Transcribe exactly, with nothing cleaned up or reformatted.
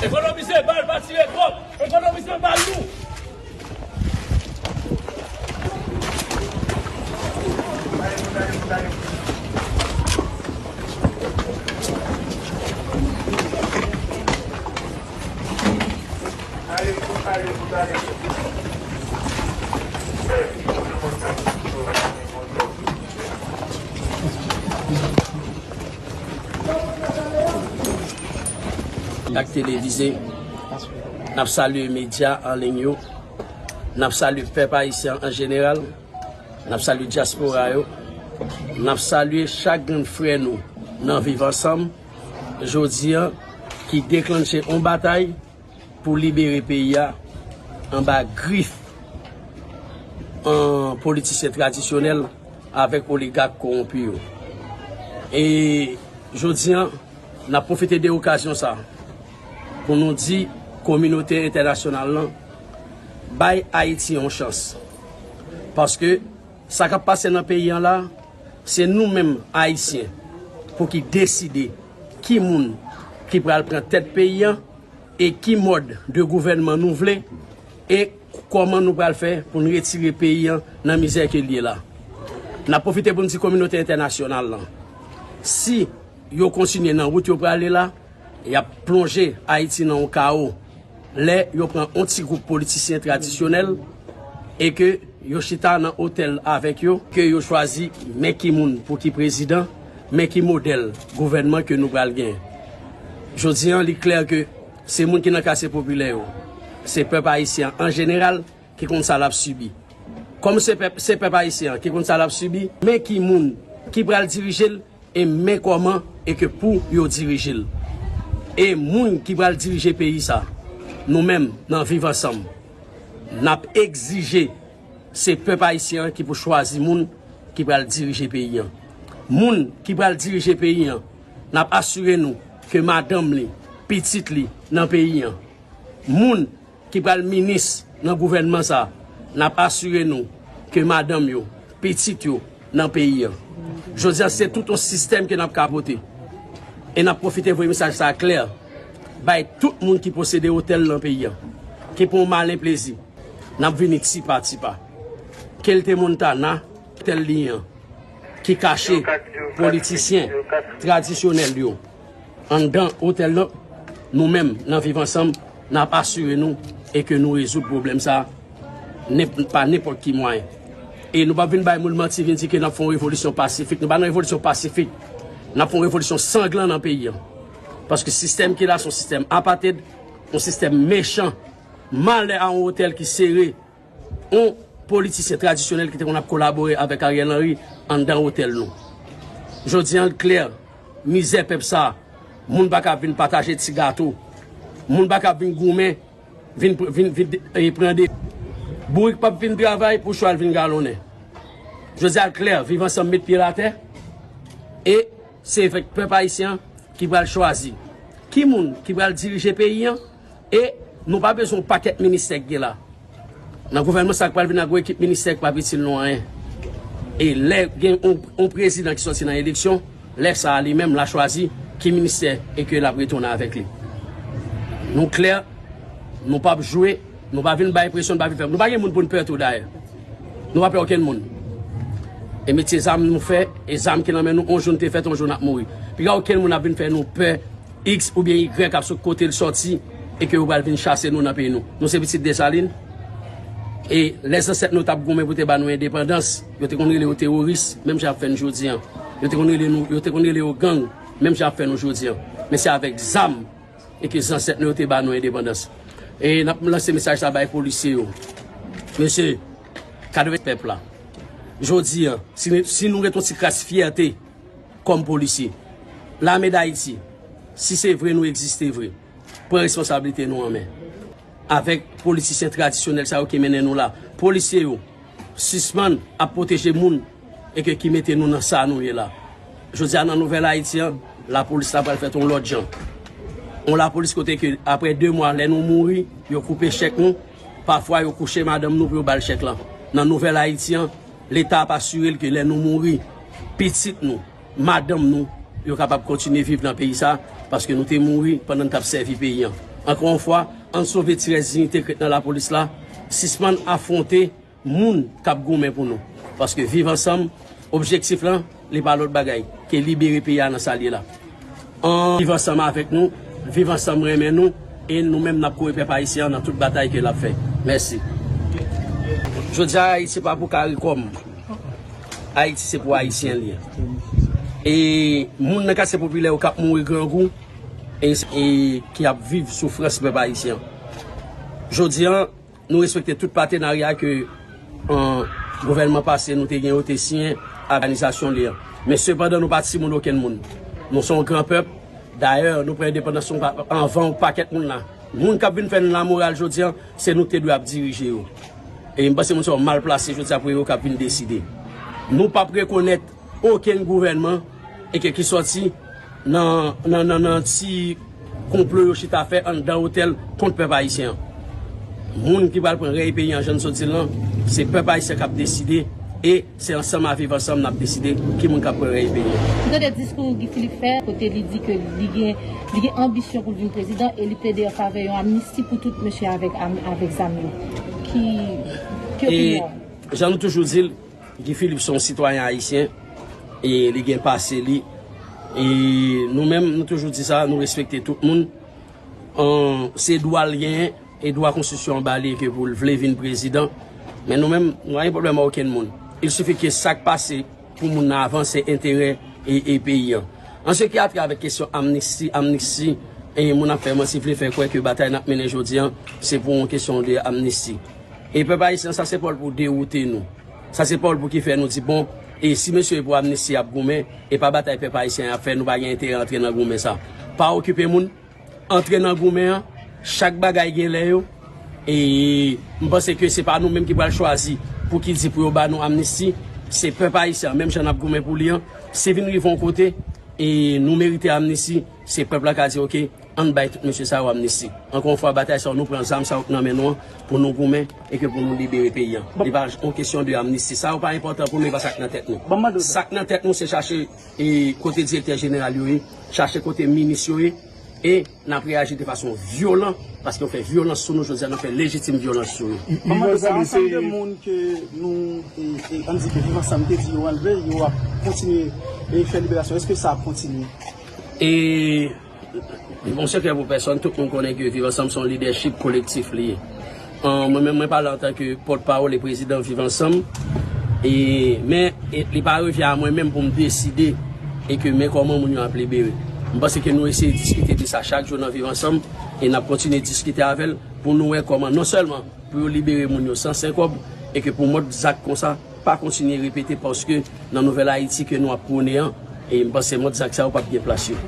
Ekonomize bal, pa tire twòp. Ekonomize bal nou. Ak televize, n ap salye medya an liy yo, n ap salye pèp ayisyen an jeneral, n ap salye dyaspora yo, n ap salye chak grenn frè nou nan Viv Ansanm, jodi a, ki deklanche yon batay pou libere peyi a anba grif an politisyen tradisyonèl avèk oligak kowonpi yo. E jodi a, n ap pwofite de okazyon sa pou nou di kominote entènasyonal lan, bay Ayiti yon chans. Paske sa k ap pase nan peyi an la, se nou menm Ayisyen pou ki deside ki moun ki pral pran tèt peyi an e ki mòd de gouvènman nou vle e kòman nou pral fè pou n retire peyi an nan mizè ke l ye la. N ap pwofite pou n di kominote entènasyonal lan, si yo kontinye nan wout yo prale la, y ap plonje Ayiti nan yon kawo. Lè yo pran yon ti gwoup politisyen tradisyonèl e ke yo chita nan otèl avèk yo, ke yo chwazi men ki moun pou ki prezidan, men ki modèl gouvènman ke nou pral gen. Jodi an, li klè ke se moun ki nan katye popilè yo, se pèp ayisyen an jeneral ki konn sa l ap sibi. Kòm se pèp, se pèp ayisyen an ki konn sa l ap sibi, men ki moun ki pral dirije l e men kòman e ke pou yo dirije l. E moun ki pral dirije peyi sa, nou menm, nan Viv Ansanm, n ap egzije, se pèp ayisyen an ki pou chwazi moun ki pral dirije peyi an. Moun ki pral dirije peyi an, n ap asire nou ke madanm li, pitit li nan peyi an. Moun ki pral minis nan gouvènman sa, n ap asire nou ke madanm yo, pitit yo nan peyi an. Jodi a, se tout yon sistèm ke n ap kapote. E n ap pwofite voye mesaj sa klè bay tout moun ki posede otèl nan peyi an, ki pran yon malen plezi. N ap vini ti pa ti pa. Ke l te Montana, otèl li an, ki kache politisyen tradisyonèl yo anndan otèl lan, nou menm, nan Viv Ansanm, n ap asire nou e ke nou rezoud pwoblèm sa a nenp-, pa nenpòt ki mwayen. E nou p ap vin bay moun manti, vin di ke n ap fè yon revolisyon pasifik. Nou pa nan revolisyon pasifik. N ap fè yon revolisyon sanglan nan peyi an. Paske sistèm ki la, se yon sistèm apated, yon sistèm mechan. Malè a yon otèl ki sere yon politisyen tradisyonèl ki te konn ap kolabore avèk Ariel Henry anndan otèl nou. Jodi a, l klè, mizè pèp sa, moun pa ka vin pataje ti gato, moun pa ka vin goumen, vin pr-, vin, vin, e, pran de. Bourik p ap vin travay pou chwal vin galonnen. Jodi a, l klè, Viv Ansanm met pye l atè, e se avèk pèp ayisyen an ki pral chwazi ki moun ki pral dirije peyi an, e nou pa bezwen yon pakèt ministè k gen la. Nan gouvènman sa k pral vin la, gwo ekip ministè k p ap itil nou anyen. E lè gen yon, yon prezidan ki sòti nan eleksyon, lè sa a li menm l a chwazi ki ministè e ke l ap retounen avèk li. Nou klè, nou p ap jwe, nou pa vin bay presyon, nou pa vin fè. Nou pa gen moun pou n pè tou dayè. Nou pa pè okenn moun. E metye zam nou fè, e zam ki nan men nou, on jou n te fèt, on jou n ap mouri. Piga okenn moun ap vin fè nou pè, X oubyen Y ap sot kote l sòti e ke yo pral vin chase nou nan peyi nou. Nou se pitit Desalin. E lè zansèt nou t ap goumen pou te ba nou endepandans, yo te konn rele yo teworis, menm jan y ap fè n jodi an. Yo te konn rele nou, yo te konn rele yo gang, menm jan y ap fè nou jodi an. Men se avèk zam e ke zansèt nou yo te ba nou endepandans. E n ap lanse mesaj sa bay polisye yo. Mesye, katreven pèp la. Jodi an, si, si nou ret yon ti kras fyète, kòm polisye. Lame Dayiti, si se vre nou egziste vre, pran responsablite nou an men. Avèk politisyen tradisyonèl sa yo ki mennen nou la, polisye yo, sispann ap pwoteje moun e ke ki mete nou nan sa nou ye la. Jodi a nan Nouvèl Ayiti an, lapolis la pral fèt yon lòt jan. Yon lapolis kote ke apre de mwa lè nou mouri, yo koupe chèk nou, pafwa yo kouche madanm nou pou yo ba l chèk lan. Nan Nouvèl Ayiti an, Leta ap asire l ke lè nou mouri, pitit nou, madanm nou, yo kapab kontinye viv nan peyi sa, paske nou te mouri pandan n t ap sèvi peyi an. Ankò yon fwa, ann sove ti rès diyite k ret nan lapolis la, sispann afwonte moun k ap goumen pou nou. Paske Viv Ansanm, objektif lan, li pa lòt bagay ke libere peyi a nan sa l ye la. An, viv ansanm avèk nou, viv ansanm renmen nou, e nou menm n ap kore pèp ayisyen an nan tout batay ke l ap fè. Mèsi. Jodi a, Ayiti pa pou karikòm. Ayiti se pou Ayisyen l ye. E moun nan katye popilè yo k ap mouri grangou, e, e ki ap viv soufrans pèp ayisyen an. Jodi a, nou respekte tout patenarya ke, an, gouvènman pase nou te gen yo te siyen ak òganizasyon li an. Men sepandan, nou pa timoun okenn moun. Nou se yon gran pèp. Dayè, nou pran endepandans nou pa, anvan yon pakèt moun la. Moun k ap vin fè n lamoral jodi an, se nou k te dwe ap dirije yo. E m panse moun sa yo mal plase jodi a pou yo k ap vin deside. Nou p ap rekonèt okenn gouvènman e ke ki sòti nan, nan, nan, nan ti konplo yo chita fè anndan otèl kont pèp ayisyen an. Moun ki pral pran rèy peyi an, jan n sot di l lan, se pèp ayisyen k ap deside e se ansanm a Viv Ansanm n ap deside ki moun k ap pran rèy peyi an. M tande diskou Guy Philippe fè, kote li di ke li gen, li gen anbisyon pou l vin prezidan e li plede an favè yon amnisti pou tout mesye avèk, avèk zam yo. Ki, ki opinyon w? Jan nou toujou di l, Guy Philippe se yon sitwayen ayisyen e li gen pase li. E nou menm, nou toujou di sa, nou respekte tout moun. An, se dwa l genyen, e dwa konstitisyon an ba li ke pou l vle vin prezidan. Men nou menm, nou pa gen pwoblèm ak okenn moun. Il sifi ke sa k pase pou moun nan avan, se enterè e, e peyi an. An se ki a trait avèk kesyon amnisti, amnisti, e moun ap fè manti, vle fè kwè ke batay n ap mennen jodi an, se pou yon kesyon de amnisti. E pèp ayisyen, sa se pa w pou dewoute nou. Sa se pa w pou ki fè nou di, bon, e si mesye pou amnisti y ap goumen, e pa batay pèp ayisyen y ap fè, nou pa gen enterè antre nan goumen sa. Pa okipe moun, antre nan goumen an, chak bagay gen lè yo, e m panse ke se pa nou menm ki pral chwazi pou ki di pou yo ba nou amnisti, se pèp ayisyen an, menm jan n ap goumen pou li an, si vin rive yon kote, e nou merite amnisti, se pèp la ka di, oke, ann bay tout mesye sa yo amnisti. Ankò yon fwa, batay sa yo, nou pran zam sa yo k nan men nou an pou nou goumen e ke pou nou libere peyi an. Li pa yon kesyon de amnisti. Sa yo pa enpòtan pou nou, e pa sa k nan tèt nou. Sa k nan tèt nou, se chache, e, kote direktè jeneral yo ye, chache kote minis yo ye, e n ap reyaji de fason vyolan, paske yo fè vyolans sou nou jodi a, n ap fè lejitim vyolans sou yo. Mwen sanble se ansanm de moun ke nou, e, e, ann di ke Viv Ansanm te di yo anlve, yo ap kontinye, e, fè liberasyon. Èske sa ap kontinye? E li pa yon sekrè pou pèsonn, tout moun konnen ke Viv Ansanm se yon lidèchip kolektif li ye. An, mwen menm, mwen pale antanke pòtpawòl e prezidan Viv Ansanm. E, men, e, li pa revyen a mwen menm pou m deside e ke men kòman moun yo ap libere. M panse ke nou eseye diskite de sa chak jou nan Viv Ansanm e n ap kontinye diskite avè l pou nou wè kòman non sèlman pou yo libere moun yo san senkòb e ke pou mòd zak konsa pa kontinye repete paske nan Nouvèl Ayiti ke nou ap pwone an, e m panse mòd zak sa yo p ap gen plas yo.